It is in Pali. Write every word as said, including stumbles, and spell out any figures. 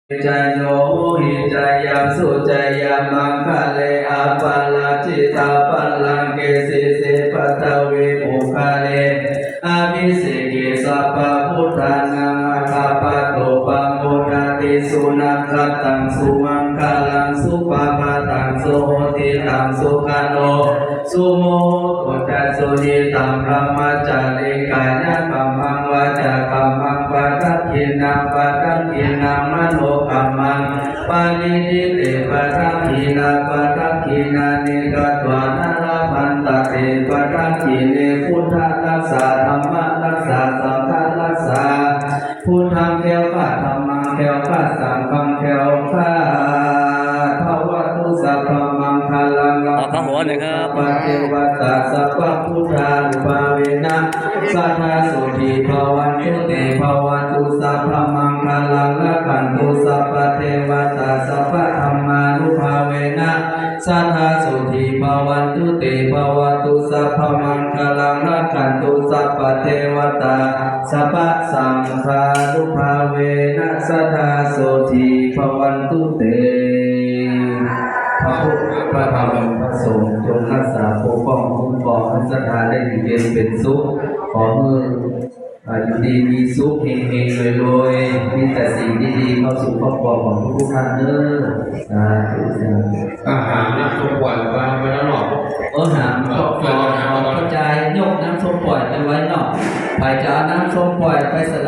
jayo hohi jayassu jayamaṅgale, aparājitapallaṅke sīse paṭhavipokkhare abhiseke sabbabuddhānaṃ aggappatto pamodati. Sunakkhattaṃ sumaṅgalaṃ supabhātaṃ suhuṭṭhitaṃ sukhaṇo sumuhutto ca suyiṭṭhaṃ brahmacārisu, kāyakammaṃ vācākammaṃ padakkhiṇaṃ padakkhiṇaṃ manokammaṃ paṇidhī te padakkhiṇā padakkhiṇāni katvāna labhantatthe padakkhiṇe. Buddharakkhā dhammarakkhā saṅgharakkhā, buddhaṃ ແຄ້ວຄາດ ທຳມັງ ແຄ້ວຄາດ ສັງຄັງ ແຄ້ວຄາດ bhavatu sabbamaṅgalaṃ. ขอข้าวหัวหน่อยครับ sabbadevatā sabbabuddhānubhāvena sadā sotthī bhavantu te. Bhavatu sabbamaṅgalaṃ rakkhantu sabbadevatā sabbadhammānubhāvena sadā sotthī bhavantu te. Bhavatu sabbamaṅgalaṃ rakkhantu sabbadevatā sabbasaṅghānubhāvena sadā sotthī bhavantu te. พระพุทธ พระธรรม พระสงฆ์ จงรักษาปกป้องคุ้มครองให้ศรัทธาได้อยู่เย็นเป็นสุข ขอให้ อ่า อยู่ดีมีสุข เฮงๆ รวยๆ มีแต่สิ่งดีๆ เข้าสู่ครอบครัวของทุกๆ ท่านเด้อ สาธุ สาธุ อาหารน้ำส้มปล่อยปลาไปแล้วเนาะ เออ หาม ขอบใจ ยกน้ำส้มปล่อยไปไว้เนาะ ใครจะเอาน้ำส้มปล่อยไปส